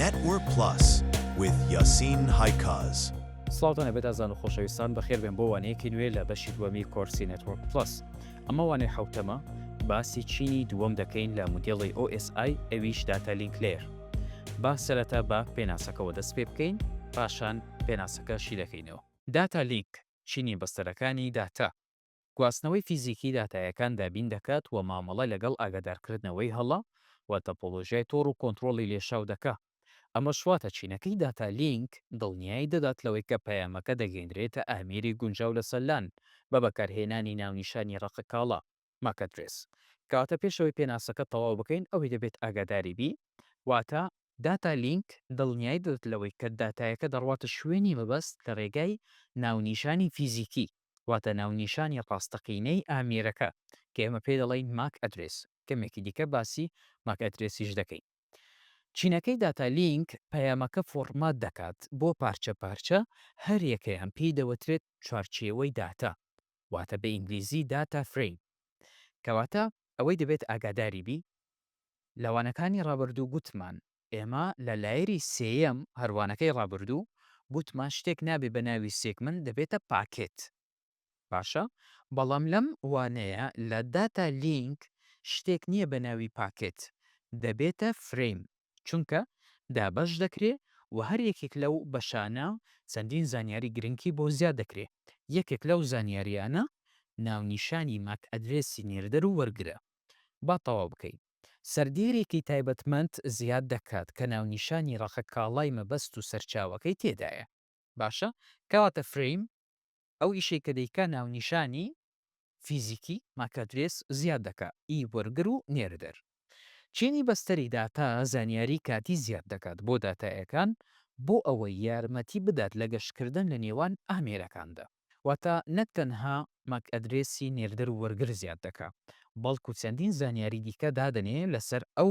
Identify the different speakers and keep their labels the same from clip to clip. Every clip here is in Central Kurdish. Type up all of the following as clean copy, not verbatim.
Speaker 1: Network Plus with Yasin Haykaz.
Speaker 2: سڵاوتان لەبێت ئازان و خۆشەویستان بەخێربێن بۆ وانەیەکی نوێ لە بەشی دووەمی کۆرسی Network Plus ئەمە وانەی حەوتەمە باسی چینی دووەم دەکەین لە مودێڵی OSI ئەویش data link layer با سەرەتا بە پێناسەکەوە دەست پێ بکەین پاشان پێناسەکە شی دەکەینەوە. data link چینی بەستەرەکانی داتا گواستنەوەی فیزیکی داتایەکان دابین دەکات و مامەڵە لەگەڵ ئاگادارکردنەوەی هەڵە و تەپۆڵۆژیای تۆڕ و کۆنترۆڵی لێشاو دەکا. ئەمەش واتە چینەکەی data link دڵنیایی دەدات لەوەی کە پەیامەکە دەگەیندرێتە ئامێری گونجاو لەسەر LAN بە بەکارهێنانی ناونیشانی ڕەقەکاڵا، MAC address. کەواتە پێش ئەوەی پێناسەکە تەواو بکەین ئەوەی دەبێت ئاگاداری بی واتە data link دڵنیایی دەدات لەوەی کە داتایەکە دەڕواتە شوێنی مەبەست لە ڕێگای ناونیشانی فیزیکی واتە ناونیشانی ڕاستەقینەی ئامێرەکە کە ئێمە پێی دەڵێین MAC address، کەمێکی دیکە باسی MAC address یش دەکەین. چینەکەی data link پەیامەکە فۆڕمات دەکات بۆ پارچە پارچە، هەریەکەیان پێی دەوترێت چوارچێوەی داتا، واتە بە ئینگلیزی data frame. کەواتە ئەوەی دەبێت ئاگاداری بی، لە وانەکانی ڕابردوو گوتمان ئێمە لە layer ی سێیەم، هەر وانەکەی ڕابردوو، گوتمان شتێک نابێ بە ناوی segment دەبێتە packet. باشە بەڵام لەم وانەیە لە data link شتێک نییە بە ناوی packet دەبێتە frame چونکە دابەش دەکرێ و هەر یەکێک لەو بەشانە چەندین زانیاری گرنکی بۆ زیاد دەکرێ یەکێک لەو زانیاریانە ناونیشانی MAC address ی نێردەر و وەرگرە. با تەواو بکەین. سەردێرێکی تایبەتمەند زیاد دەکات کە ناونیشانی ڕەقەکاڵای مەبەست و سەرچاوەکەی تێدایە. باشە کەواتە frame ئەو ئیشەی کە دەیکا ناونیشانی فیزیکی، MAC address، زیاد دەکا، ی وەرگر و نێردەر. چینی بەستەری داتا زانیاری کاتی زیاد دەکات بۆ داتایەکان بۆ ئەوەی یارمەتی بدات لە گەشتکردن لە نێوان ئامێرەکاندا. واتە نەک تەنها MAC address ی نێردەر و وەرگر زیاد دەکا، بەڵکو چەندین زانیاری دیکە دادەنێ لەسەر ئەو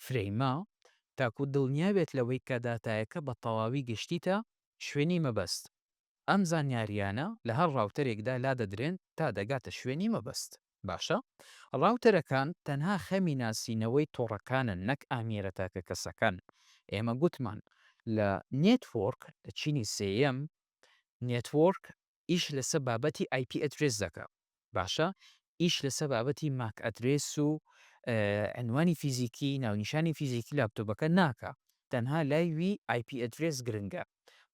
Speaker 2: frame ە تاکو دڵنیا بێت لەوەی کە داتایەکە بە تەواوی گەشتیتە شوێنی مەبەست. ئەم زانیارییانە لە هەر router ێکدا لادەدرێن تا دەگاتە شوێنی مەبەست. باشە router ەکان تەنها خەمی ناسینەوەی تۆڕەکانن نەک ئامێرە تاکەکەسەکان. ئێمە گوتمان لە network لە چینی سێیەم network ئیش لەسە بابەتی IP address دەکا باشە ئیش لەسە بابەتی MAC address و عنوانی فیزیکی ناونیشانی فیزیکی لاپتۆپەکە ناکا تەنها لای وی IP address گرنگە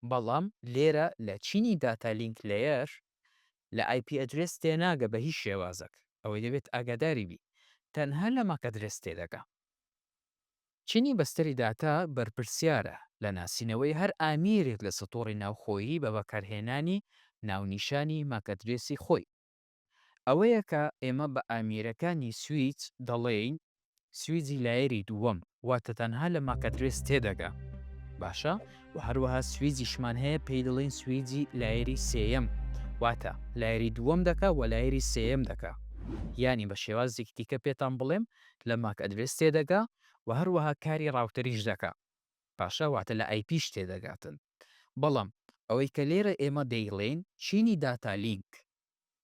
Speaker 2: بەڵام لێرە لە چینی data link layer لە IP address تێناگە بە هیچ شێوازەک ئەوەی دەبێت ئاگاداری بی تەنها لە MAC address تێدەگا. چینی بەستەری داتا بەرپرسیارە لە ناسینەوەی هەر ئامێرێک لە سەتۆڕی ناوخۆیی بە بەکارهێنانی ناونیشانی MAC address ی خۆی. ئەوەیە کە ئێمە بە ئامێرەکانی سویچ دەڵێین سویجی layer ی دووەم، واتە تەنها لە MAC address تێدەگا. باشە و هەروەها سویجیشمان هەیە پێی دەڵێین سویجی layer ی سێیەم، واتە layer ی دووەم دەکا و layer ی سێیەم دەکا. یانی بە شێوازێکی دیکە پێتان بڵێم لە MAC address تێدەگا و هەروەها کاری router یش دەکا باشە واتە لە IP ش تێدەگاتن بەڵام ئەوەی کە لێرە ئێمە دەیڵێین چینی data link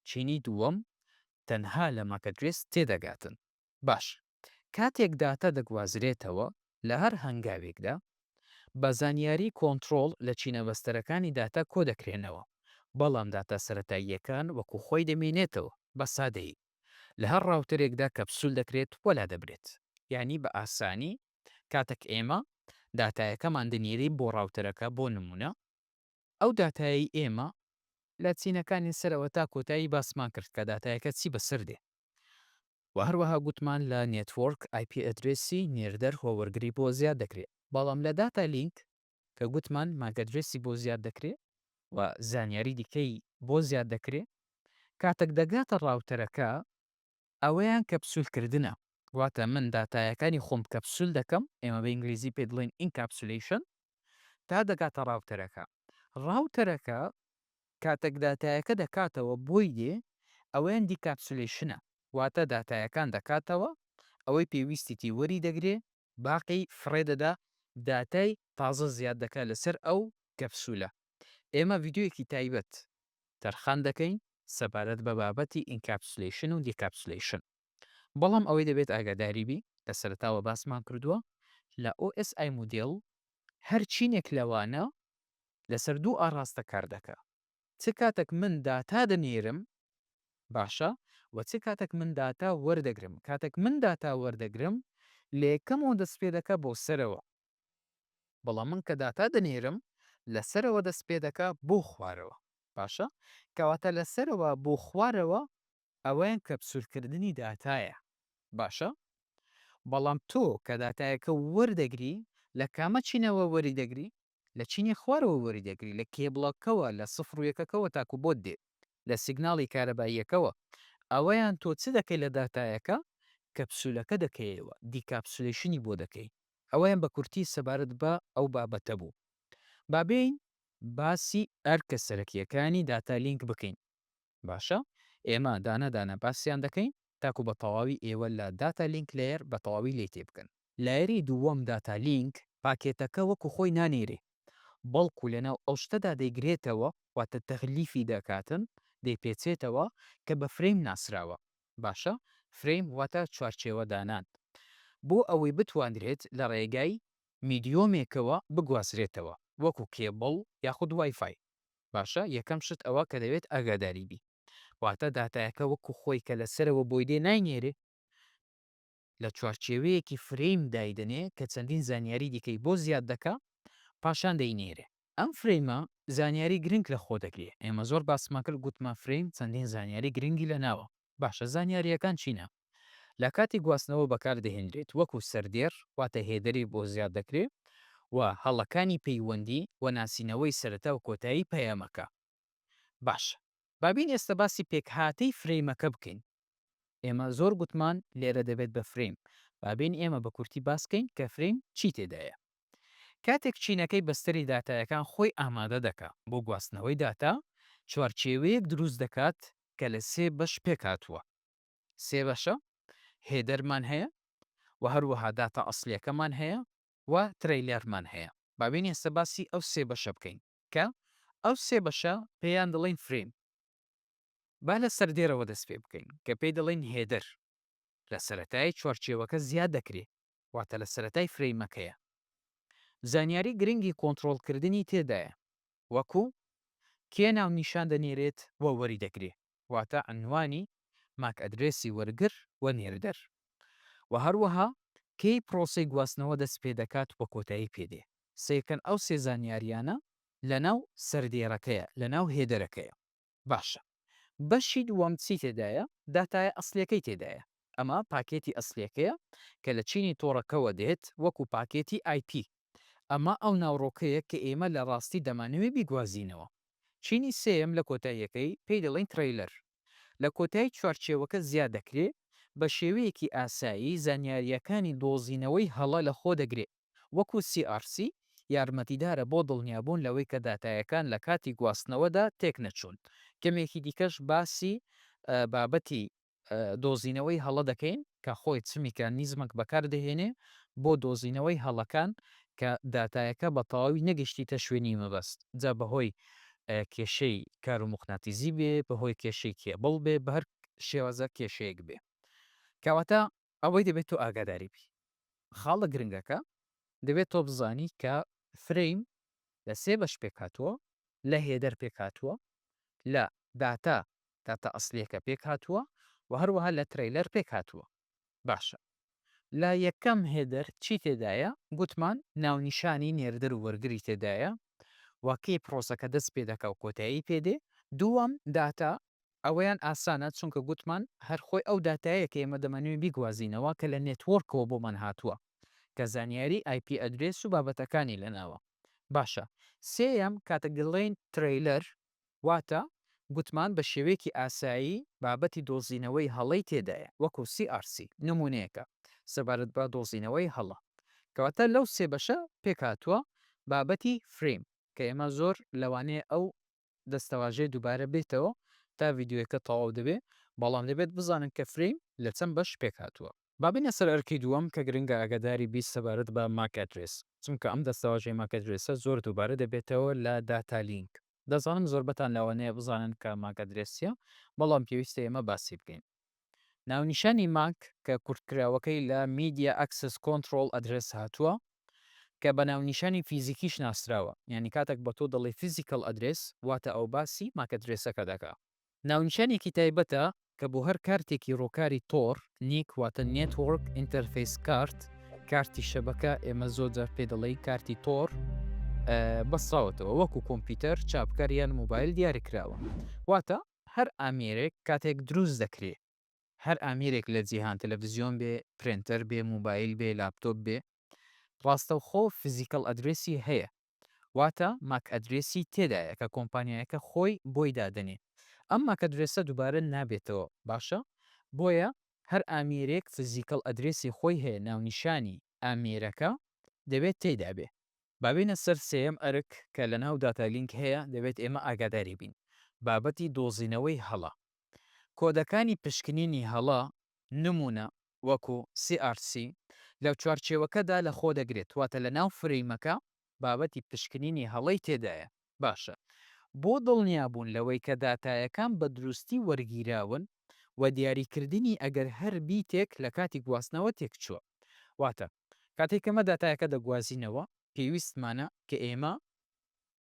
Speaker 2: چینی دووەم تەنها لە MAC address تێدەگاتن باش کاتێک داتا دەگوازرێتەوە لە هەر هەنگاوێکدا بە زانیاری کۆنتڕۆڵ لە چینە بەستەرەکانی داتا کۆدەکرێنەوە بەڵام داتا سەرەتاییەکان وەکو خۆی دەمێنێتەوە بە سادەیی لە هەر router ێکدا کەپسول دەکرێت و لادەبرێت. یانی بە ئاسانی کاتەک ئێمە داتایەکەمان دەنێرین بۆ router ەکە بۆ نمونە ئەو داتایەی ئێمە لە چینەکانی سەرەوە تا کۆتایی باسمان کرد کە داتایەکە چی بەسەر دێ و هەروەها گوتمان لە network IP address ی نێردەر و وەرگری بۆ زیاد دەکرێ بەڵام لە data link کە گوتمان MAC address ی بۆ زیاد دەکرێ و زانیاری دیکەی بۆ زیاد دەکرێ، کاتەک دەگاتە router ەکە ئەوەیان کەپسول کردنە، واتە من داتایەکانی خۆم کەپسول دەکەم، ئێمە بە ئینگلیزی پێی دەڵێین encapsulation، تا دەگاتە router ەکە. router ەکە کاتەک داتایەکە دەکاتەوە بۆی دێ، ئەوەیان decapsulation ە، واتە داتایەکان دەکاتەوە، ئەوەی پێویستیتی وەری دەگرێ، باقی فڕێ دەدا داتای تازە زیاد دەکا لەسەر ئەو کەپسولە. ئێمە ڤیدیۆیەکی تایبەت تەرخان دەکەین سەبارەت بە بابەتی encapsulation و decapsulation. بەڵام ئەوەی دەبێت ئاگاداری بی لە سەرەتاوە باسمان کردووە لە OSI model. هەر چینێک لەوانە لەسەر دوو ئاڕاستە کار دەکا. چ کاتەک من داتا دەنێرم، باشە، و چ کاتەک من داتا وەردەگرم. کاتەک من داتا وەردەگرم، لە یەکەمەوە دەست پێ دەکا بۆ سەرەوە. بەڵام من کە داتا دەنێرم، لە سەرەوە دەست پێ دەکا بۆ خوارەوە. باشە؟ کەواتە لە سەرەوە بۆ خوارەوە ئەوەیان کەپسولکردنی داتایە. باشە؟ بەڵام تۆ کە داتایەکە وەردەگری، لە کامە چینەوە وەری دەگری؟ لە چینی خوارەوە وەری دەگری، لە کێبڵەکەوە، لە سفر و یەکەکەوە تاکو بۆت دێت، لە سیگناڵی کارەباییەکەوە. ئەوەیان تۆ چ دەکەی لە داتایەکە؟ کەپسولەکە دەکەیەوە، decapsulation ی بۆ دەکەی. ئەوەیان بە کورتی سەبارەت بە ئەو بابەتە بوو. با بێین باسی ئەرکە سەرەکییەکانی data link بکەین. باشە ئێمە دانە دانە باسیان دەکەین تاکو بە تەواوی ئێوە لە data link layer بە تەواوی لێی تێبگەن. layer ی دووەم data link پاکێتەکە وەکو خۆی نانێرێ بەڵکو لەناو ئەو شتەدا دەیگرێتەوە واتە تەغلیفی دەکاتن دەیپێچێتەوە کە بە frame ناسراوە باشە frame واتە چوارچێوە دانان بۆ ئەوەی بتواندرێت لە ڕێگای medium ێکەوە بگوازرێتەوە وەکو کێبڵ یاخود وای فای باشە یەکەم شت ئەوە کە دەبێت ئاگاداری بی واتە داتایەکە وەکو خۆی کە لە سەرەوە بۆی دێ ناینێرێ لە چوارچێوەیەکی frame دایدەنێ کە چەندین زانیاری دیکەی بۆ زیاد دەکا پاشان دەینێرێ. ئەم frame ە زانیاری گرنگ لە خۆ دەگرێ ئێمە زۆر باسمان کرد گوتمان frame چەندین زانیاری گرنگی لە ناوە باشە زانیارییەکان چینە؟ لە کاتی گواستنەوە بەکار دەهێنرێت وەکو سەردێڕ واتە header ی بۆ زیاد دەکرێ و هەڵەکانی پەیوەندی و ناسینەوەی سەرەتا و کۆتایی پەیامەکە. باشە با بێین ئێستا باسی پێکهاتەی frame ەکە بکەین. ئێمە زۆر گوتمان لێرە دەبێت بە frame. با بێین ئێمە بە کورتی باس کەین کە frame چی تێدایە. کاتێک چینەکەی بەستەری داتایەکان خۆی ئامادە دەکا بۆ گواستنەوەی داتا، چوارچێوەیەک دروست دەکات کە لە سێ بەش پێکهاتووە. سێ بەشە، header مان هەیە و هەروەها داتا ئەسڵیەکەمان هەیە و trailer مان هەیە. با بێین ئێستا باسی ئەو سێ بەشە بکەین کە ئەو سێ بەشە پێیان دەڵێین frame. با لە سەردێرەوە دەست پێ بکەین کە پێی دەڵێین header. لە سەرەتای چوارچێوەکە زیاد دەکرێ واتە لە سەرەتای frame ەکەیە. زانیاری گرنگی کۆنتڕۆڵکردنی تێدایە وەکو، کێ ناونیشان دەنێرێت و وەریدەگرێ، واتە عنوانی MAC address ی وەرگر و نێردەر و هەروەها کەی پرۆسەی گواستنەوە دەست پێدەکات و کۆتایی پێدێ. سەیرکەن ئەو سێ زانیاریانە لەناو سەردێڕەکەیە، لەناو header ەکەیە. باشە بەشی دووەم چی تێدایە؟ داتایە ئەسلیەکەی تێدایە. ئەمە پاکێتی ئەسلیەکەیە کە لە چینی تۆڕەکەوە دێت وەکو پاکێتی IP. ئەمە ئەو ناوڕۆکەیە کە ئێمە لە ڕاستی دەمانەوێ بیگوازینەوە. چینی سێیەم لە کۆتاییەکەی پێی دەڵێین trailer. لە کۆتایی چوارچێوەکە زیاد دەکرێ، بە شێوەیەکی ئاسایی زانیارییەکانی دۆزینەوەی هەڵە لە خۆ دەگرێ، وەکو CRC، یارمەتیدارە بۆ دڵنیابوون لەوەی کە داتایەکان لە کاتی گواستنەوەدا تێکنەچوون. کەمێکی دیکەش باسی بابەتی دۆزینەوەی هەڵە دەکەین کە خۆی چ میکانیزمەک بەکار دەهێنێ بۆ دۆزینەوەی هەڵەکان کە داتایەکە بە تەواوی نەگەشتیتە شوێنی مەبەست جا بەهۆی کێشەی کاروموقناتیزی بێ بەهۆی کێشەی کێبڵ بێ بەهەر شێوازە کێشەیەک بێ کەواتە ئەوەی دەبێت تۆ ئاگاداری بی خاڵە گرنگەکە دەبێت تۆ بزانی کە frame لە سێ بەش پێکهاتووە، لە header پێکهاتووە، لە داتا، داتا ئەسلیەکە پێکهاتووە و هەروەها لە trailer پێکهاتووە. باشە لە یەکەم header چی تێدایە؟ گوتمان ناونیشانی نێردەر و وەرگری تێدایە و کەی پرۆسەکە دەست پێ دەکا و کۆتایی پێ دێ. دووەم داتا ئەوەیان ئاسانە چونکە گوتمان هەر خۆی ئەو داتایە کە ئێمە دەمانەوێ بیگوازینەوە کە لە network ەوە بۆمان هاتووە کە زانیاری IP address و بابەتەکانی لەناوە. باشە سێیەم کاتێک دەڵێین trailer واتە گوتمان بە شێوەیەکی ئاسایی بابەتی دۆزینەوەی هەڵەی تێدایە وەکو CRC نمونەیەکە سەبارەت بە دۆزینەوەی هەڵە کەواتە لەو سێ بەشە پێکهاتووە بابەتی frame کە ئێمە زۆر لەوانەیە ئەو دەستەواژەیە دووبارە بێتەوە تا ڤیدیۆیەکە تەواو دەبێ بەڵام دەبێت بزانن کە frame لە چەند بەش پێکهاتووە. با بێینە سەر ئەرکی دووەم کە گرنگە ئاگاداری بیت سەبارەت بە MAC address چونکە ئەم دەستەواژەی MAC address ە زۆر دووبارە دەبێتەوە لە data link دەزانم زۆربەتان لەوانەیە بزانن کە MAC address چیە بەڵام پێویستە ئێمە باسی بکەین. ناونیشانی MAC کە کورتکراوەکەی لە Media Access Control Address هاتووە. کە بە ناونیشانی فیزیکیش ناسراوە، یانی کاتێک بە تۆ دەڵێ physical address واتە ئەو باسی MAC address ەکە دەکا. ناونیشانێکی تایبەتە کە بۆ هەر کارتێکی ڕووکاری تۆڕ، NIC واتە Network Interface Card، کارتی شەبەکە ئێمە زۆر جار پێ دەڵێین کارتی تۆڕ، بەستراوەتەوە وەکو کۆمپیوتەر، چاپکەر یان مۆبایل دیاریکراوە. واتە هەر ئامێرێک کاتێک دروست دەکرێ هەر ئامێرێک لە جیهان تەلەفزیۆن بێ، پرێنتەر بێ، مۆبایل بێ، لاپتۆپ بێ ڕاستەوخۆ physical address ی هەیە واتە MAC address ی تێدایە کە کۆمپانیایەکە خۆی بۆی دادەنێ ئەم MAC address ە دووبارە نابێتەوە باشە بۆیە هەر ئامێرێک physical address ی خۆی هەیە ناونیشانی ئامێرەکە دەبێت تێیدا بێ. با بێینە سەر سێیەم ئەرک کە لەناو data link هەیە دەبێت ئێمە ئاگاداری بین بابەتی دۆزینەوەی هەڵە کۆدەکانی پشکنینی هەڵە نمونە وەکو CRC لە چوارچێوەکەدا لە خۆ دەگرێت واتە لە ناو frame ەکە بابەتی پشکنینی هەڵەی تێدایە باشە بۆ دڵنیابوون لەوەی کە داتایەکان بە دروستی وەرگیراون و دیاریکردنی ئەگەر هەر بیتێک لە کاتی گواستنەوە تێکچووە واتە کاتێک ئێمە داتایەکە دەگوازینەوە پێویستمانە کە ئێمە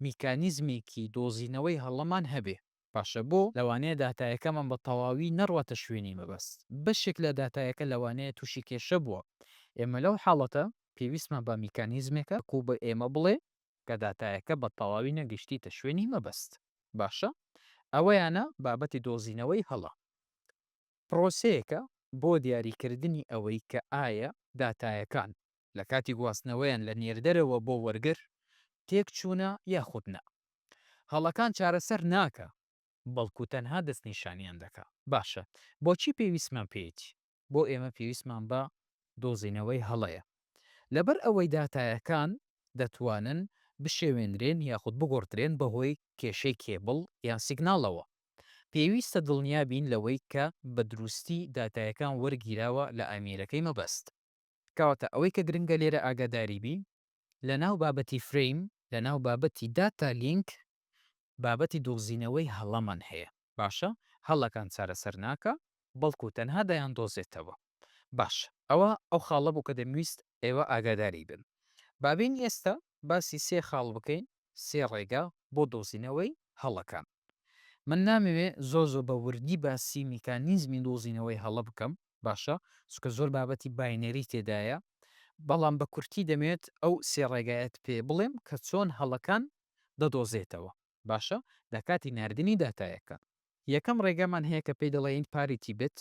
Speaker 2: میکانیزمێکی دۆزینەوەی هەڵەمان هەبێ باشە بۆ؟ لەوانەیە داتایەکەمان بە تەواوی نەڕواتە شوێنی مەبەست، بەشێک لە داتایەکە لەوانەیە تووشی کێشە بووە، ئێمە لەو حاڵەتە پێویستمان بە میکانیزمێکە کو بە ئێمە بڵێ کە داتایەکە بە تەواوی نەگەشتیتە شوێنی مەبەست. باشە ئەوەیانە بابەتی دۆزینەوەی هەڵە. پرۆسەیەکە بۆ دیاریکردنی ئەوەی کە ئایا داتایەکان لە کاتی گواستنەوەیان لە نێردەرەوە بۆ وەرگر تێکچوونە یاخود نا. هەڵەکان چارەسەر ناکا، بەڵکو تەنها دەستنیشانیان دەکا. باشە بۆچی پێویستمان پێیەتی؟ بۆ ئێمە پێویستمان بە دۆزینەوەی هەڵەیە. لەبەر ئەوەی داتایەکان دەتوانن بشێوێنرێن یاخود بگۆڕدرێن بەهۆی کێشەی کێبڵ یان سیگناڵەوە. پێویستە دڵنیا بین لەوەی کە بە دروستی داتایەکان وەرگیراوە لە ئامێرەکەی مەبەست. کەواتە ئەوەی کە گرنگە لێرە ئاگاداری بی لە ناو بابەتی frame، لە ناو بابەتی data link بابەتی دۆزینەوەی هەڵەمان هەیە. باشە هەڵەکان چارەسەر ناکا بەڵکو تەنها دەیاندۆزێتەوە. باشە ئەوە ئەو خاڵە بوو کە دەمویست ئێوە ئاگاداری بن. با بێین ئێستا باسی سێ خاڵ بکەین، سێ ڕێگا بۆ دۆزینەوەی هەڵەکان. من نامەوێ زۆر زۆر بە وردی باسی میکانیزمی دۆزینەوەی هەڵە بکەم باشە چونکە زۆر بابەتی binary تێدایە بەڵام بە کورتی دەمەوێت ئەو سێ ڕێگایەت پێ بڵێم کە چۆن هەڵەکان دەدۆزێتەوە باشە لە کاتی ناردنی داتایەکە. یەکەم ڕێگامان هەیە کە پێی دەڵێین parity bit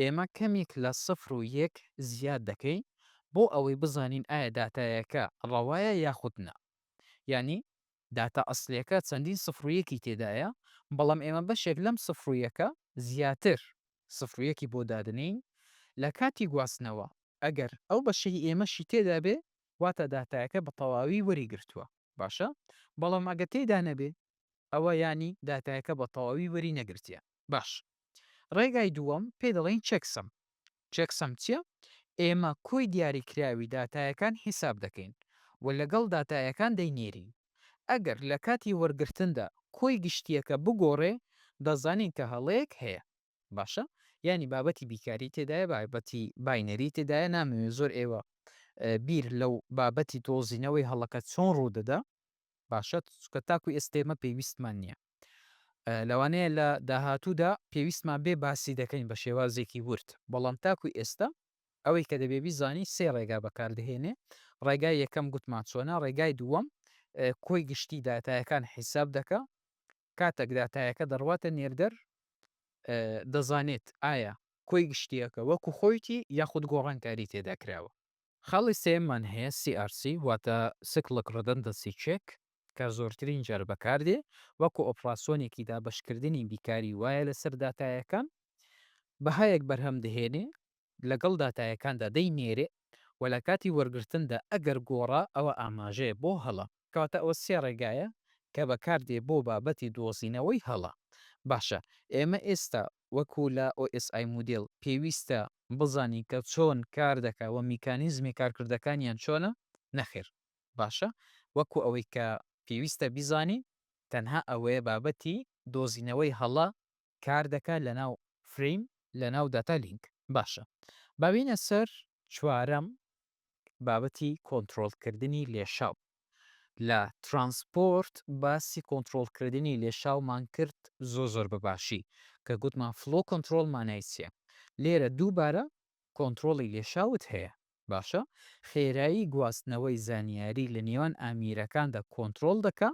Speaker 2: ئێمە کەمێک لە سفر و یەک زیاد دەکەین بۆ ئەوەی بزانین ئایا داتایەکە ڕەوایە یاخود نا یانی داتا ئەسڵیەکە چەندین سفر و یەکی تێدایە بەڵام ئێمە بەشێک لەم سفر و یەکە زیاتر سفر و یەکی بۆ دادەنێین لە کاتی گواستنەوە ئەگەر ئەو بەشەی ئێمەشی تێدا بێ واتە داتایەکە بە تەواوی وەری گرتووە باشە بەڵام ئەگەر تێدا نەبێ ئەوە یانی داتایەکە بە تەواوی وەری نەگرتیە باش ڕێگای دووەم پێی دەڵێین checksum checksum چیە؟ ئێمە کۆی دیاریکراوی داتایەکان حیساب دەکەین و لەگەڵ داتایەکان دەینێرین. ئەگەر لە کاتی وەرگرتندا کۆی گشتییەکە بگۆڕێ، دەزانین کە هەڵەیەک هەیە. باشە؟ یانی بابەتی بیکاری تێدایە، بابەتی binary تێدایە، نامەوێ زۆر ئێوە بیر لەو بابەتی دۆزینەوەی هەڵەکە چۆن ڕوودەدا، باشە چونکە تاکو ئێستا ئێمە پێویستمان نییە. لەوانەیە لە داهاتوودا پێویستمان بێ باسی دەکەین بە شێوازێکی ورد، بەڵام تاکو ئێستا ئەوەی کە دەبێ بیزانی سێ ڕێگا بەکاردەهێنێ، ڕێگای یەکەم گوتمان چۆنە، ڕێگای دووەم کۆی گشتی داتایەکان حیساب دەکا، کاتێک داتایەکە دەڕواتە نێردەر دەزانێت ئایا کۆی گشتییەکە وەکو خۆیتی یاخود گۆڕانکاری تێدا کراوە. خاڵی سێیەممان هەیە CRC واتە Cyclic Redundancy Check کە زۆرترین جار بەکاردێ وەکو ئۆپڕاسۆنێکی دابەشکردنی بیکاری وایە لەسەر داتایەکان بەهایەک بەرهەم دەهێنێ لەگەڵ داتایەکاندا دەینێرێ و لە کاتی وەرگرتندا ئەگەر گۆڕا ئەوە ئاماژەیە بۆ هەڵە. کەواتە ئەوە سێ ڕێگایە کە بەکاردێ بۆ بابەتی دۆزینەوەی هەڵە. باشە ئێمە ئێستا وەکو لە OSI model پێویستە بزانین کە چۆن کار دەکا و میکانیزمی کارکردەکانیان چۆنە؟ نەخێر. باشە وەکو ئەوەی کە پێویستە بیزانین تەنها ئەوەیە بابەتی دۆزینەوەی هەڵە کار دەکا لەناو frame لەناو data link. باشە با بێینە سەر چوارەم. بابەتی کۆنترۆڵکردنی لێشاو. لە transport باسی کۆنترۆڵکردنی لێشاومان کرد زۆر زۆر بە باشی کە گوتمان flow control مانای چیە. لێرە دووبارە کۆنترۆڵی لێشاوت هەیە. باشە خێرایی گواستنەوەی زانیاری لە نێوان ئامیرەکاندا کۆنترۆڵ دەکا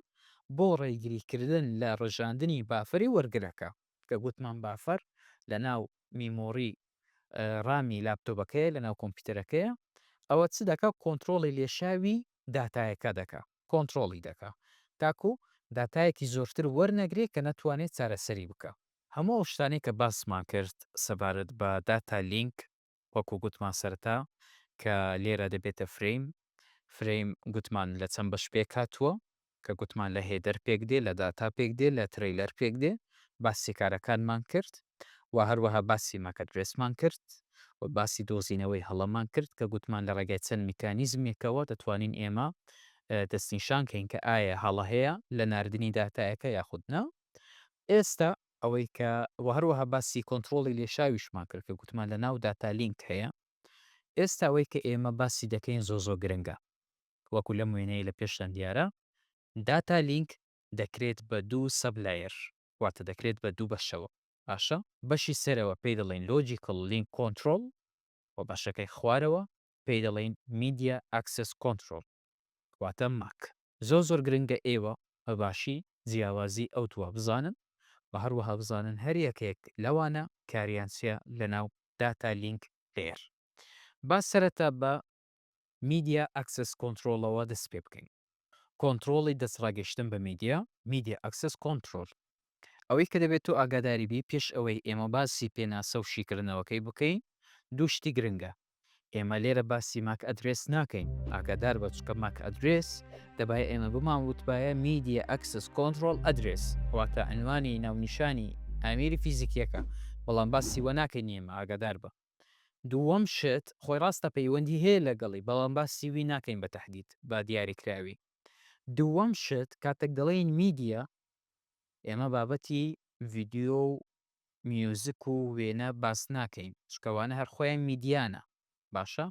Speaker 2: بۆ ڕێگریکردن لە ڕژاندنی buffer ی وەرگرەکە. کە گوتمان buffer لە ناو memory RAM ی لاپتۆپەکەیە لە ناو کۆمپیوتەرەکەیە ئەوە چ دەکا کۆنترۆڵی لێشاوی داتایەکە دەکا کۆنترۆڵی دەکا تاکو داتایەکی زۆرتر وەرنەگرێ کە نەتوانێت چارەسەری بکا. هەموو ئەو شتانەی کە باسمان کرد سەبارەت بە data link وەکو گوتمان سەرەتا کە لێرە دەبێتە frame، frame گوتمان لە چەند بەش پێکهاتووە کە گوتمان لە header پێک دێ، لە داتا پێک دێ، لە trailer پێک دێ، باسی کارەکانمان کرد و هەروەها باسی MAC address مان کرد و باسی دۆزینەوەی هەڵەمان کرد کە گوتمان لە ڕێگای چەند میکانیزمێکەوە دەتوانین ئێمە دەستنیشان کەین کە ئایا هەڵە هەیە لە ناردنی داتایەکە یاخود نا. ئێستا ئەوەی کە وە هەروەها باسی کۆنتڕۆڵی لێشاویشمان کرد کە گوتمان لە ناو data link هەیە. ئێستا ئەوەی کە ئێمە باسی دەکەین زۆر زۆر گرنگە. وەکو لەم وێنەیە لە پێشتان دیارە data link دەکرێت بە دوو sub layer واتە دەکرێت بە دوو بەشەوە باشە بەشی سەرەوە پێی دەڵێین logical link control و بەشەکەی خوارەوە پێی دەڵێین media access control واتە MAC. زۆر زۆر گرنگە ئێوە بە باشی جیاوازی ئەو دووە بزانن و هەروەها بزانن هەر یەکێک لەوانە کاریان چیە لەناو data link layer. با سەرەتا بە media access control ەوە دەست پێ بکەین. کۆنترۆڵی دەستڕاگەیشتن بە میدیا، media access control. ئەوەی کە دەبێت تۆ ئاگاداری بی پێش ئەوەی ئێمە باسی پێناسە و شیکردنەوەکەی بکەین دوو شتی گرنگە. ئێمە لێرە باسی MAC address ناکەین، ئاگادار بە چونکە MAC address دەبایە ئێمە بمان وتبایە media access control address واتە عنوانی ناونیشانی ئامیری فیزیکیەکە بەڵام باسی وە ناکەین ئێمە ئاگادار بە. دووەم شت، خۆی ڕاستە پەیوەندی هەیە لەگەڵی بەڵام باسی وی ناکەین بە تەحدید، بە دیاریکراوی. دووەم شت، کاتێک دەڵێین میدیا، ئێمە بابەتی ڤیدیۆ و میوزک و وێنە باس ناکەین، چونکە ئەوانە هەر خۆیان میدیانە. باشە؟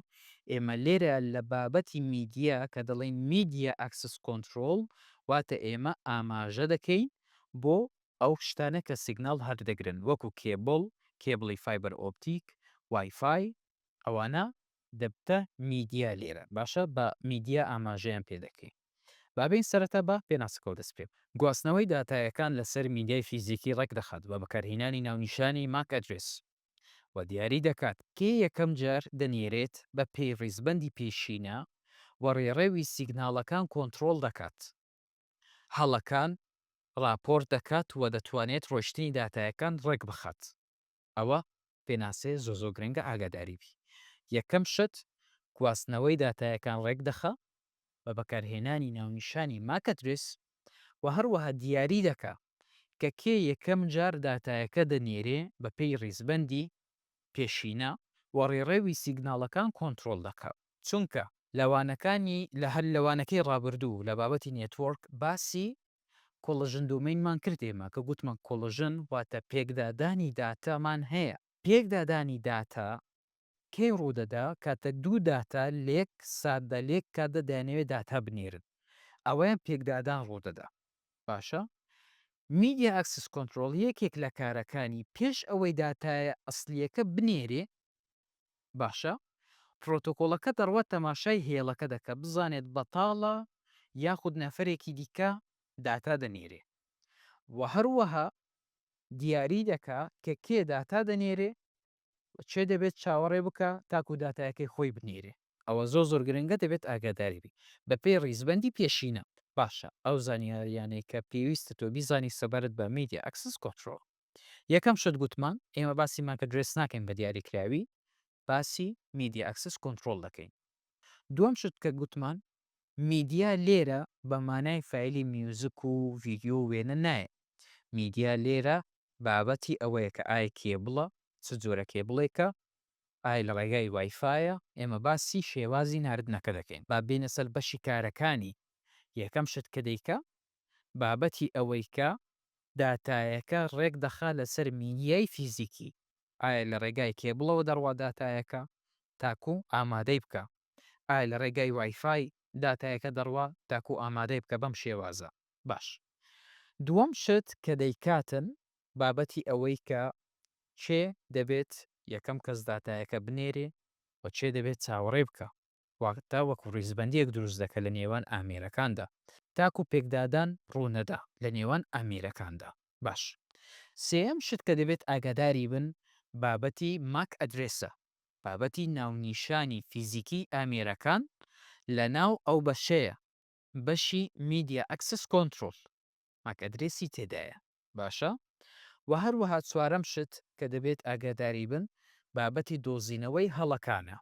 Speaker 2: ئێمە لێرە لە بابەتی میدیا کە دەڵێین media access control، واتە ئێمە ئاماژە دەکەین بۆ ئەو شتانە کە سیگناڵ هەردەگرن وەکو cable، cable ی fiber optic، WiFi، ئەوانە دەبتە میدیا لێرە باشە بە میدیا ئاماژەیان پێ دەکەین. با بێین سەرەتا بە پێناسەکەوە دەست پێ. گواستنەوەی داتایەکان لەسەر میدیای فیزیکی ڕێک دەخات بە بەکارهینانی ناونیشانی MAC address و دیاری دەکات کێ یەکەم جار دەنێرێت بە پێی ڕیزبەندی پێشینە و ڕێڕەوی سیگناڵەکان کۆنتڕۆڵ دەکات. هەڵەکان ڕاپۆرت دەکات و دەتوانێت ڕۆیشتنی داتایەکان ڕێکبخات. ئەوە پێناسەیە زۆر زۆر گرنگە ئاگاداری بی. یەکەم شت گواستنەوەی داتایەکان ڕێکدەخا بە بەکارهێنانی ناونیشانی MAC address و هەروەها دیاری دەکا کە کێ یەکەم جار داتایەکە دەنێرێ بە پێی ڕیزبەندی پێشینە و ڕێڕەوی سیگناڵەکان کۆنترۆڵ دەکا. چونکە لە وانەکانی لە هەر لە وانەکەی ڕابردوو لە بابەتی network باسی collision domain مان کرد ئێمە کە گوتمان collision واتە پێکدادانی داتامان هەیە پێکدادانی داتا کەی ڕوودەدا کاتەک دوو داتا لەیەک ساتدا لەیەک کاتدا دەیانەوێت داتا بنێرن ئەوەیان پێکدادان ڕوودەدا باشە media access control یەکێک لە کارەکانی پێش ئەوەی داتایە ئەسلیەکە بنێرێ باشە پرۆتۆکۆڵەکە دەڕوات تەماشای هێڵەکە دەکات بزانێت بەتاڵە یاخود نەفەرێکی دیکە داتا دەنێرێ و هەروەها دیاری دەکا کە کێ داتا دەنێرێ و کێ دەبێت چاوەڕێ بکا تاکو داتایەکەی خۆی بنێرێ. ئەوە زۆر زۆر گرنگە دەبێت ئاگاداری بی بەپێی ڕیزبەندی پێشینە. باشە ئەو زانیاریانەی کە پێویستە تۆ بیزانی سەبارەت بە media access control. یەکەم شت گوتمان ئێمە باسی MAC address ناکەین بە دیاریکراوی باسی media access control دەکەین. دووەم شت کە گوتمان میدیا لێرە بە مانای فایلی میوزک و ڤیدیۆ و وێنە نایە. میدیا لێرە بابەتی ئەوەیە کە ئایا cable ە، چ جۆرە cable ێکە، ئایا لە ڕێگای WiFi یە، ئێمە باسی شێوازی ناردنەکە دەکەین. با بێینە سەر بەشی کارەکانی، یەکەم شت کە دەیکا بابەتی ئەوەی کە داتایەکە ڕێک دەخا لەسەر میدیای فیزیکی، ئایا لە ڕێگای cable ەوە دەڕوا داتایەکە تاکو ئامادەی بکا. ئایا لە ڕێگای وایفای داتایەکە دەڕوا تاکو ئامادەی بکە بەم شێوازە. باش دووەم شت کە دەیکاتن بابەتی ئەوەی کە کێ دەبێت یەکەم کەس داتایەکە بنێرێ و کێ دەبێت چاوەڕێ بکا. واتە وەکو ڕیزبەندیەک دروست دەکە لە نێوان ئامێرەکاندا تاکو پێکدادان ڕوونەدا لە نێوان ئامێرەکاندا. باش سێیەم شت کە دەبێت ئاگاداری بن بابەتی MAC address ە، بابەتی ناونیشانی فیزیکی ئامێرەکان لە ناو ئەو بەشەیە، بەشی Media Access Control، MAC address ی تێدایە. باشە وە هەروەها چوارەم شت کە دەبێت ئاگاداری بن بابەتی دۆزینەوەی هەڵەکانە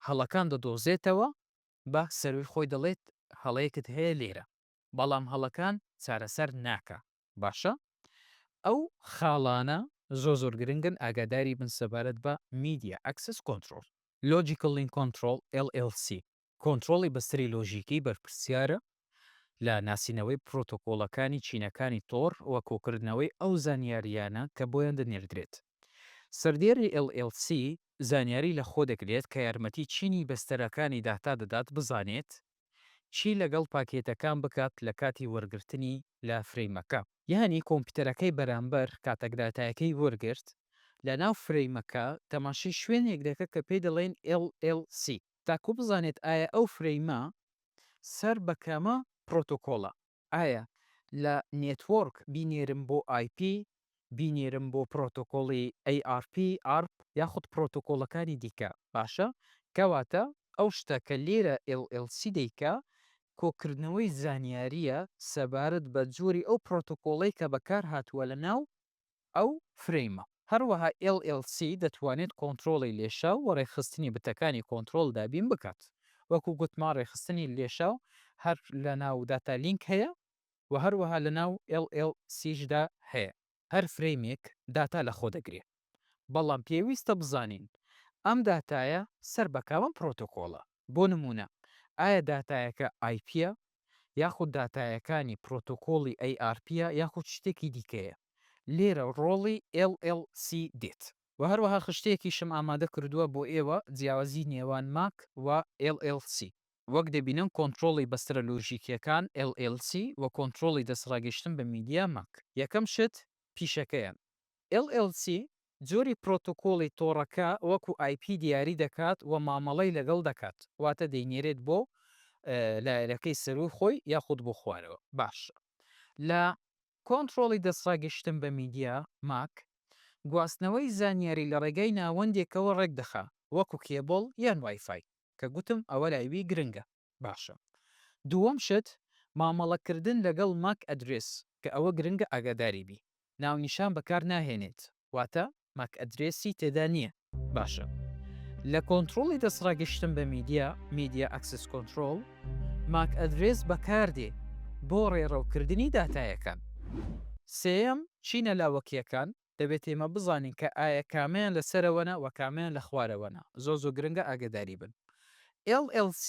Speaker 2: هەڵەکان دەدۆزێتەوە بە سەروی خۆی دەڵێت هەڵەیەکت هەیە لێرە بەڵام هەڵەکان چارەسەر ناکا باشە ئەو خاڵانە زۆر زۆر گرنگن ئاگاداری بن سەبارەت بە Media Access Control. Logical Link Control، LLC، کۆنترۆڵی بەستەری لۆژیکی بەرپرسیارە لە ناسینەوەی پرۆتۆکۆڵەکانی چینەکانی تۆڕ و کۆکردنەوەی ئەو زانیارییانە کە بۆیان دەنێردرێت. سەردێڕی LLC زانیاری لەخۆدەگرێت کە یارمەتی چینی بەستەرەکانی داتا دەدات بزانێت چی لەگەڵ پاکێتەکان بکات لە کاتی وەرگرتنی لە frame ەکە. یانی کۆمپیوتەرەکەی بەرامبەر کاتەک داتایەکەی وەرگرت لە ناو frame ەکە تەماشەی شوێنێک دەکات کە پێی دەڵێن LLC تاکو بزانێت ئایا ئەو frame ە سەر بە کامە پرۆتۆکۆڵە ئایا لە network بینێرم بۆ IP بینێرم بۆ پرۆتۆکۆڵی ARP، ئارپ، یاخود پرۆتۆکۆڵەکانی دیکە باشە کەواتە ئەو شتە کە لێرە LLC دەیکا کۆکردنەوەی زانیارییە سەبارەت بە جۆری ئەو پرۆتۆکۆڵەی کە بەکارهاتووە لە ناو ئەو frame ە. هەروەها LLC دەتوانێت کۆنترۆڵی لێشاو و ڕێکخستنی بتەکانی کۆنترۆڵ دابین بکات. وەکو گوتمان ڕێکخستنی لێشاو هەر لە ناو data link هەیە و هەروەها لە ناو LLC شدا هەیە. هەر frame ێک داتا لەخۆ دەگرێ بەڵام پێویستە بزانین ئەم داتایە سەر بە کامە پرۆتۆکۆڵە، بۆ نموونە ئایا داتایەکە IP یە یاخود داتایەکانی پرۆتۆکۆڵی ARP یە یاخود شتێکی دیکەیە، لێرە ڕۆڵی LLC دێت. وە هەروەها خشتەیەکیشم ئامادە کردووە بۆ ئێوە جیاوازی نێوان MAC و LLC. وەک دەبینن کۆنترۆڵی بەستەرە لۆژیکیەکان، LLC، و کۆنترۆڵی دەستڕاگەیشتن بە میدیا، MAC. یەکەم شت پیشەکەیە. LLC جۆری پرۆتۆکۆڵی تۆڕەکە وەکو IP دیاری دەکات و مامەڵەی لەگەڵ دەکات، واتە دەینێرێت بۆ layer ەکەی سەرووی خۆی یاخود بۆ خوارەوە. باشە لە کۆنترۆڵی دەستڕاگەیشتن بە میدیا، MAC، گواستنەوەی زانیاری لە ڕێگای ناوەندێکەوە ڕێکدەخا، وەکو کێبڵ یان وایفای. کە گوتم ئەوە لای وی گرنگە. باشە دووەم شت مامەڵەکردن لەگەڵ MAC address کە ئەوە گرنگە ئاگاداری بی ناونیشان بەکار ناهێنێت واتە MAC address ی تێدا نییە. باشە لە کۆنترۆڵی دەستڕاگەشتن بە میدیا، Media Access Control، MAC address بەکاردێ بۆ ڕێڕەوکردنی داتایەکان. سێیەم، چینە لاوەکییەکان، دەبێت ئێمە بزانین کە ئایا کامەیان لە سەرەوەنە و کامەیان لە خوارەوەنە، زۆر زۆر گرنگە ئاگەداری بن. LLC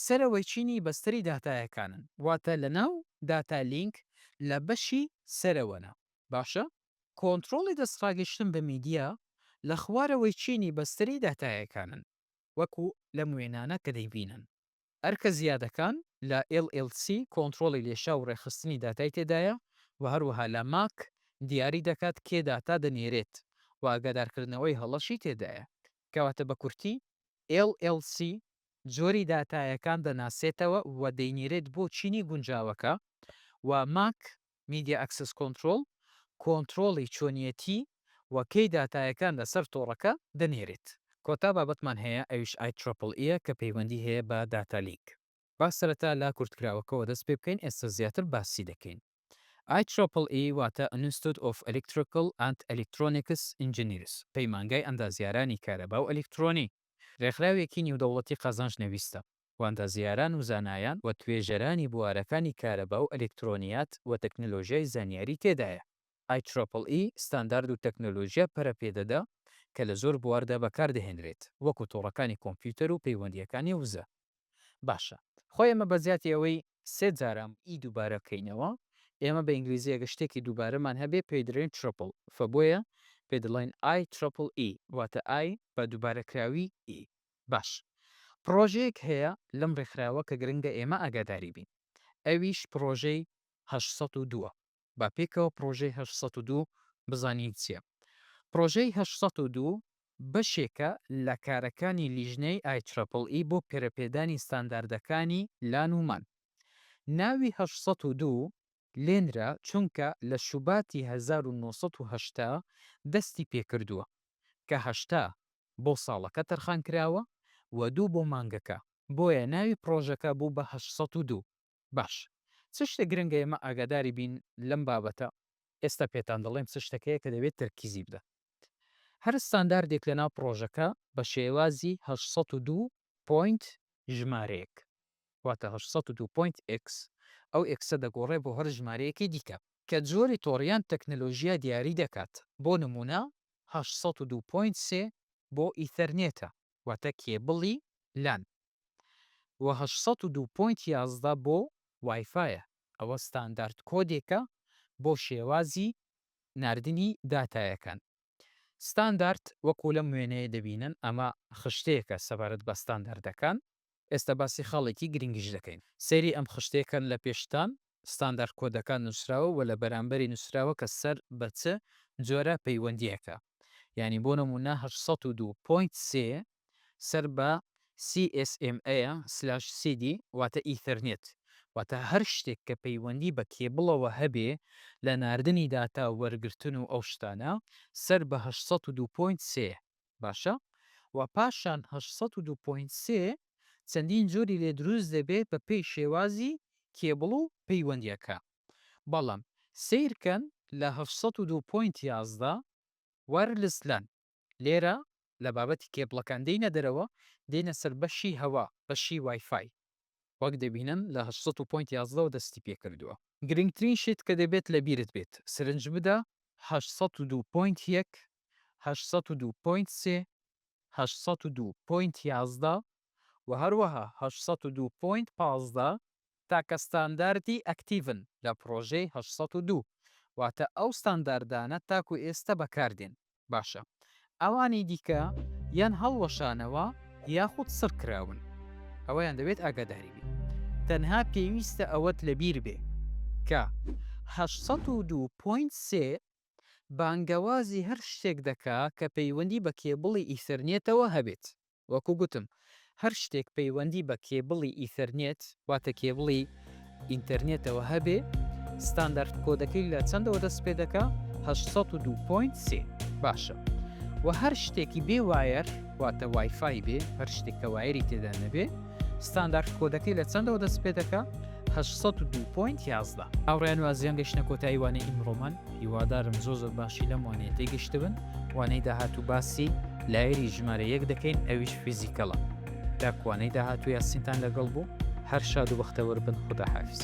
Speaker 2: سەرەوەی چینی بەستەری داتایەکانن، واتە لە ناو data link لە بەشی سەرەوەنە، باشە؟ کۆنترۆڵی دەستڕاگەیشتن بە میدیا لە خوارەوەی چینی بەستەری داتایەکانن، وەکو لەم وێنانە کە دەیبینن. ئەرکە زیادەکان لە LLC کۆنترۆڵی لێشاو و ڕێکخستنی داتای تێدایە و هەروەها لە MAC دیاری دەکات کێ داتا دەنێرێت و ئاگادارکردنەوەی هەڵەشی تێدایە. کەواتە بە کورتی LLC جۆری داتایەکان دەناسێتەوە و دەینێرێت بۆ چینی گونجاوەکە و MAC Media Access Control، کۆنترۆڵی چۆنیەتی و کەی داتایەکان لەسەر تۆڕەکە دەنێرێت. کۆتا بابەتمان هەیە ئەویش IEEE ە کە پەیوەندی هەیە بە data link. با سەرەتا لە کورتکراوەکەوە دەست پێ بکەین ئێستا زیاتر باسی دەکەین. IEEE واتە Institute of Electrical and Electronics Engineers، پەیمانگای ئەندازیارانی کارەبا و ئەلیکترۆنی، رێکخراوێکی نیودەوڵەتی قازانج نەویستە. و ئەندازیاران و زانایان و توێژەرانی بوارەکانی کارەبا و ئەلکترۆنیات و تەکنەلۆژیای زانیاری تێدایە. IEEE ستاندارد و تەکنەلۆژیا پەرەپێدەدا کە لە زۆر بواردا بەکاردەهێنرێت، وەکو تۆڕەکانی کۆمپیوتەر و پەیوەندییەکانی وزە. باشە خۆ ئێمە بەجیاتی ئەوەی سێ جار ئەم ی دووبارە بکەینەوە، ئێمە بە ئینگلیزی ئەگەر شتێکی دووبارەمان هەبێ پێی دەڵێین triple، فە بۆیە پێی دەڵێین I triple E واتە I بە دووبارەکراوی E. باش. پڕۆژەیەک هەیە لەم ڕێکخراوە کە گرنگە ئێمە ئاگاداری بین ئەویش پڕۆژەی 802 ە. با پێکەوە پڕۆژەی 802 بزانین چییە. پڕۆژەی 802 بەشێکە لە کارەکانی لیژنەی IEEE بۆ پەرەپێدانی ستانداردەکانی LAN و MAN. ناوی 802 لێنرا چونکە لە شوباتی 1980 دەستی پێکردووە، کە 80 بۆ ساڵەکە تەرخانکراوە و دوو بۆ مانگەکە، بۆیە ناوی پڕۆژەکە بوو بە 802. باش چ شتێک گرنگە ئێمە ئاگاداری بین لەم بابەتە؟ ئێستا پێتان دەڵێم چ شتێک هەیە کە دەبێت تەرکیزی بدەن. هەر ستانداردێک لەناو پڕۆژەکە بە شێوازی 802 point ژمارەیەک، واتە 802 point x، ئەو x ە دەگۆڕێ بۆ هەر ژمارەیەکی دیکە، کە جۆری تۆڕ یان تەکنەلۆژیا دیاری دەکات، بۆ نموونە 802 point سێ بۆ Ethernet ە، واتە کێبڵی LAN، و 802 point 11 بۆ WiFi یە، ئەوە ستاندارد کۆدێکە بۆ شێوازی ناردنی داتایەکان. ستاندارد وەکو لەم وێنەیە دەبینن ئەمە خشتەیەکە سەبارەت بە ستانداردەکان، ئێستا باسی خاڵێکی گرنگیش دەکەین. سەیری ئەم خشتەیە کەن لە پێشتان ستاندارد کۆدەکان نوسراوە و لە بەرامبەری نوسراوە کە سەر بە چ جۆرە پەیوەندیەکە. یانی بۆ نمونە 802 point سێ سەر بە CSMA slash CD واتە Ethernet واتە هەر شتێک کە پەیوەندی بە کێبڵەوە هەبێ لە ناردنی داتا و وەرگرتن و ئەو شتانە سەر بە 802 point سێ باشە و پاشان 802 point سێ چەندین جۆری لێ دروست دەبێ بە پێی شێوازی کێبڵ و پەیوەندیەکە بەڵام سەیرکەن لە 802 point 11 wireless LAN لێرە لە بابەتی کێبڵەکان دێینە دەرەوە دێینە سەر بەشی هەوا بەشی WiFi وەک دەبینن لە 800 و point 11 وە دەستی پێکردووە. گرنگترین شت کە دەبێت لە بیرت بێت سرنج بدە 802 point یەک، 802 point سێ، 802 point 11 و هەروەها 802 point 15 تاکە ستانداردی active ن لە پڕۆژەی 802 واتە ئەو ستانداردانە تاکو ئێستا بەکاردێن. باشە ئەوانی دیکە یان هەڵوەشانەوە یاخود سڕ کراون ئەوەیان دەبێت ئاگاداری بی تەنها پێویستە ئەوەت لەبیر بێ کە 802.3 بانگەوازی هەر شتێک دەکا کە پەیوەندی بە کێبڵی Ethernet ەوە هەبێت. وەکو گوتم هەر شتێک پەیوەندی بە کێبڵی Ethernet واتە کێبڵی ئینتەرنێتەوە هەبێ ستاندارد کۆدەکەی لە چەندەوە دەست پێ دەکا؟ 802.3 باشە وە هەر شتێکی بێ wire واتە WiFi بێ هەر شتێک کە wire ی تێدا نەبێ ستاندارد کۆدەکەی لە چەندەوە دەست پێ دەکا؟ 802.11. هاوڕێیان وازیان گەشتنە کۆتایی وانەی ئیمڕۆمان هیوادارم زۆر زۆر باشی لەم وانەیە تێگەشتبن وانەی داهاتوو باسی layer ی ژمارە یەک دەکەین ئەویش physical ە تا وانەی داهاتوو یاسینتان لەگەڵ بوو هەر شاد و بەختەوەر بن خودا حافیز.